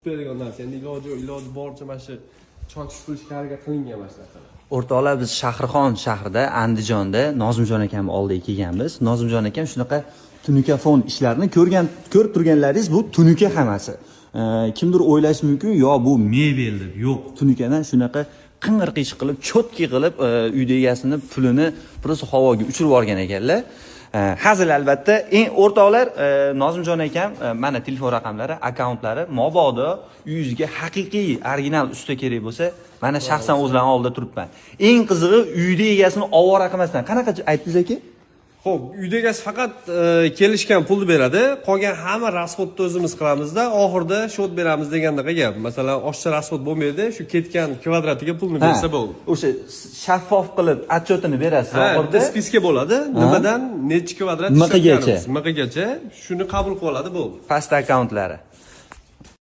Beradigan narsa. Endi iloji boricha mana shu cho'chib qilishga harakat qilingan mana shu narsalar. O'rtoqlar, biz Shahrixon shahrida, Andijonda Nozimjon akam oldiga kelganmiz. Nozimjon akam shunaqa tunukafon ishlarini ko'rgan, ko'rib turganlaringiz, bu tunuka hammasi. Kimdir o'ylashi mumkin, yo bu mebel deb. Yo'q, tunukadan shunaqa qing'ir qiyshiq qilib, чётко qilib, uyda egasini pulini просто havoga uchirib yuborgan ekanlar. Hazil albatta. Eng o'rtoqlar, Nozimjon akam, mana telefon raqamlari, akkauntlari, mabodo uyingizga haqiqiy original usta kerak bo'lsa, mana shaxsan o'zlarini oldida turibman. Eng qizig'i, uyda egasini ovora qilmasdan. Qanaqa aytdingiz, aka? Xo'p, uyda egasi faqat kelishgan pulni beradi, qolgan hamma расход ni o'zimiz qilamizda, oxirida счёт beramiz degandaqa gap. Masalan, oshiqcha расход bo'lmaydi, shu ketgan kvadratiga pulni bersa bo'ldi. O'sha shaffof qilib отчет ini berasiz Ha, oxirida. Bitta списка bo'ladi, nimadan nechi kvadrat Miqigacha. ishlatganimiz, miqigacha shuni qabul qilib oladi, bo'ldi. Pastda akkauntlari.